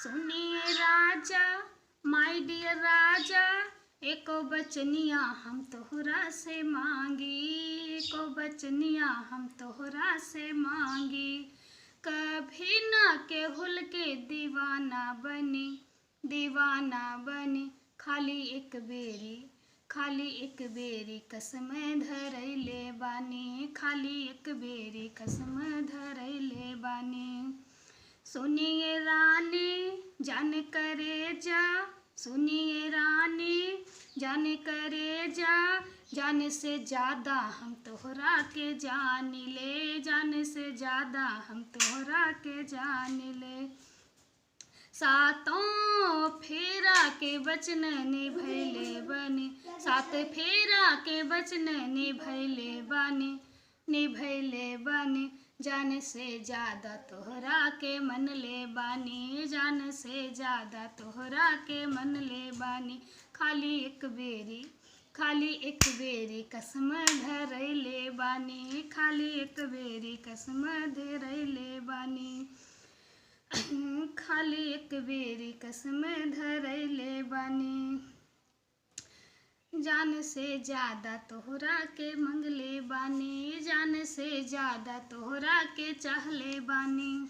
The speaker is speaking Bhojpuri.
सुनिए राजा, my dear राजा, एको बचनिया हम तोहरा से मांगी, एको बचनिया हम तोहरा से मांगी। कभी ना केहुल के दीवाना बनी, दीवाना बनी। खाली एक बेरी, खाली एक बेरी कसम धरैले बानी, खाली एक बेरी कसम धरैले बानी। सुनिए रानी जान करे जा, सुनिए रानी जान करे जा, जान से ज़्यादा हम तोहरा के जान ले, जान से ज़्यादा हम तोहरा के जान ले। सातों फेरा के वचन निभैले बनी, सात फेरा के वचन निभैले बानी, निभैले बानी। जान से ज़्यादा तोहरा के मन ले बानी, जान से ज़्यादा तोहरा के मन ले बानी। खाली एक बेरी, खाली एक बेरी कसम धरैले बानी, खाली एक बेरी कसम धरैले बानी। खाली एक बेरी कसम धरैले बानी। जान से ज़्यादा तोहरा के मंगले बानी, जान से ज़्यादा तोहरा के चाहले बानी।